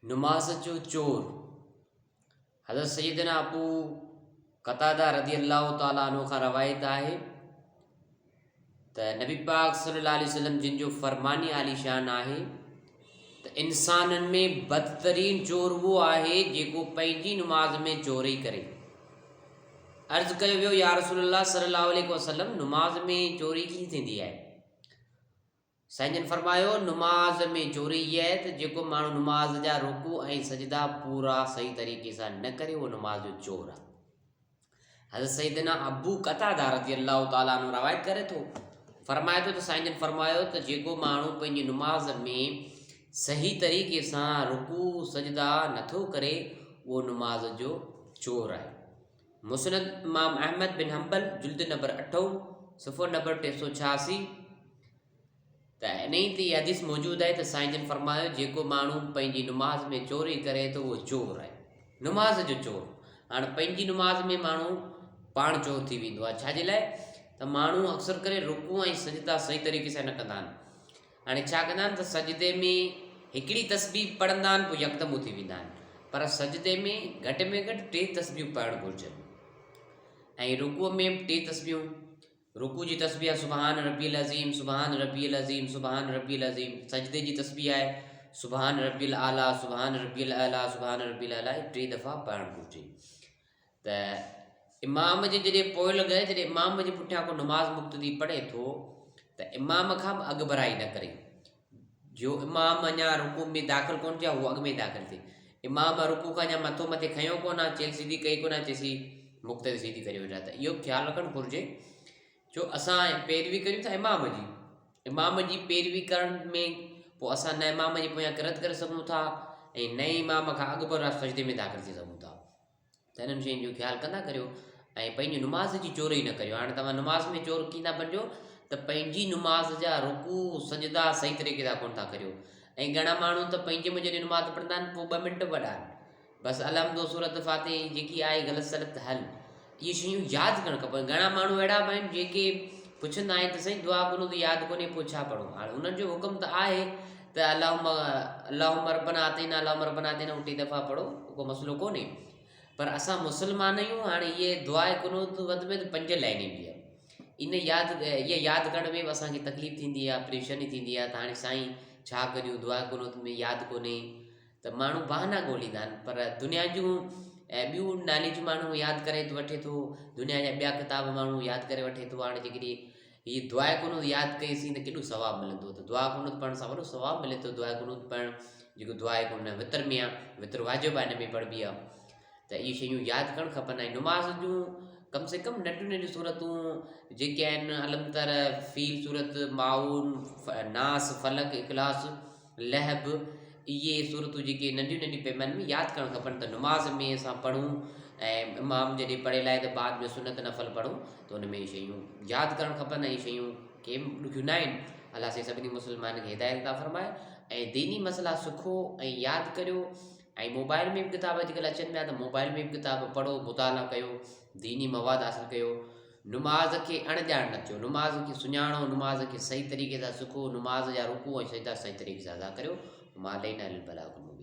نماز جو چور، حضرت سيدنا ابو قتاده رضي الله تعالٰي عنه کان روايت آهي ته نبي پاڪ صلي الله عليه وسلم جن جو فرماني عالي شان آهي ته انسانن ۾ بدترين چور اهو آهي جيڪو پنهنجي نماز ۾ چوري ڪري. عرض ڪيو ويو يا رسول الله صلي الله عليه وسلم نماز ۾ چوري ڪيئن ٿيندي آهي؟ سائين جن فرمايو، نماز ۾ چوري هيء آهي ته جيڪو ماڻهو نماز جا رڪوع ۽ سجدا پورا صحيح طريقي سان نه ڪري اهو نماز جو چور آهي. حضرت سيدنا ابو قتاده رضي الله تعالٰي عنه روايت ڪري ٿو، فرمائي ٿو ته سائين جن فرمايو ته جيڪو ماڻهو پنهنجي نماز ۾ صحيح طريقي سان رڪوع سجدا نٿو ڪري اهو نماز جو چور آهي. مسند امام احمد بن حنبل جلد نمبر اٺون صفحو نمبر 386 ته انهيء تي هي حديث موجود آهي ته سائين جن فرمايو جيڪو ماڻهو پنهنجي نماز ۾ چوري ڪري ٿو اهو چور آهي نماز جو چور. هاڻ پنهنجي نماز ۾ ماڻهو پاڻ چور ٿي ويندو آهي ڇا جي لاء ته ماڻهو اڪثر ڪري رڪوع ۽ سجدا صحيح طريقي سان نه ڪندا آهن. هاڻي ڇا ڪندا آهن ته سجدي ۾ هڪڙي تسبيح پڙهندا آهن پوء يڪدم اٿي ويندا آهن پر سجدي ۾ گهٽ ۾ گهٽ ٽي تسبيحون پڙهڻ گهرجن ۽ رڪوع ۾ به ٽي تسبيحون. رڪوع جي تسبيح آهي سبحان ربي العظيم سبحان ربي العظيم سبحان ربي العظيم سجدي جي تسبيح آهي سبحان ربي الاعليٰ سبحان ربي الاعليٰ سبحان ربي الاعليٰ ٽي دفعا پڙهڻ گهرجي ته امام جي جڏهن پوء لڳ جڏهن امام جي پٺيان ڪو نماز مقتدي پڙهي ٿو ته امام کان به اڳڀرائي نه ڪري جو امام اڃا رڪوع ۾ داخل ڪونه ٿيو آهي، هو اڳ ۾ داخل ٿئي. امام رڪوع کان اڃا مٿو مٿي کنيو ڪونه آهي، چيلهه سڌي ڪئي ڪونه آهي، تيسين مقتدي سڌي ڪري ويٺا ته اهو خيال رکڻ گهرجي جو اسان پيروي ڪريون ٿا امام جي، امام جي پيروي ڪرڻ ۾ پوء اسان نه امام جي پويان قرت ڪري سگهون ٿا ۽ نه ئي امام کان اڳ ڀرا سجدي ۾ داخل ٿي سگهون ٿا. ته انهن شين جو خيال ڪندا ڪريو ۽ پنهنجي نماز جي چوري نه ڪريو. هاڻي توهان نماز ۾ چور ڪيئن ٿا بنجو ته پنهنجي نماز جا رڪوع سجدا صحيح طريقي سان ڪونه ٿا ڪريو ۽ گهڻا ماڻهو ته پنهنجي منهن جڏهن نماز پڙهندا آهن پوء ٻه منٽ وڏا آهن بس الحمد سورت فاتح جيڪي آهي غلط سلط هل اهي شيون ياد ڪرڻ کپن. گهڻا ماڻهو اهڙا به آهن جيڪي پڇندا آهن ته سائين دعا قنوت ياد ڪونهي پوء ڇا پڙهون. هاڻي انهن جو حڪم ته آهي ته اللهم اللهم ربنا آتنا اللهم ربنا آتنا اهو ٽي دفعا پڙهو ڪو مسئلو ڪونهي پر اسان مسلمان آهيون هاڻي اهي دعا قنوت وڌ ۾ وڌ پنج لائنين جي آهي ان ياد اهي ياد ڪرڻ ۾ به اسان کي تڪليف ٿيندي آهي پريشاني ٿيندي آهي ته هاڻي سائين ڇا ڪريون دعا قنوت ۾ ياد ڪونهي ته ماڻهو بهانا ڳوليندا آهن پر دنيا جون ۽ ٻيون ناليجون ماڻهو ياد ڪري وٺي ٿو دنيا جا ٻيا ڪتاب ماڻهو ياد ڪري وٺي ٿو هاڻي جيڪڏهن هي دعا قنوت ياد ڪئيسين ته ڪيڏو ثواب ملندو ته دعا قنوت پڙهڻ سان وڏو ثواب ملي ٿو دعا قنوت پڙهڻ جيڪو دعا قنوت وتر ۾ آهي وتر واجب آهي هن ۾ پڙهبي آهي ته اهي شيون ياد ڪرڻ کپن ۽ نماز جون ڪم سي ڪم ننڍيون ننڍيون سورتون جيڪي آهن الم تر فيل سورت ماعون ناس فلق اخلاص لهب، اهي سورتون جيڪي ننڍيون ننڍيون پيمانن ۾ ياد ڪرڻ کپن ته نماز ۾ اسان پڙهون ۽ امام جڏهن پڙهي لاهي ته بعد ۾ سنت نفل پڙهون ته ان ۾ اهي شيون ياد ڪرڻ کپن ۽ اهي شيون ڪي به ڏکيون نه آهن. الله سائين سڀني مسلمانن کي هدايت عطا فرمائي ۽ ديني مسئلا سکو ۽ ياد ڪريو ۽ موبائل ۾ به ڪتاب اڄڪلهه اچن پيا ته موبائل ۾ به ڪتاب پڙهو مطالعا ڪيو ديني مواد حاصل ڪيو نماز کي اڻ ڄاڻ نه ٿيو، نماز کي سڃاڻو، نماز کي صحيح طريقي سان سکو، نماز جا رڪوع ۽ سجدا صحيح طريقي سان ادا ڪريو، وما علينا الا البلاغ المبين.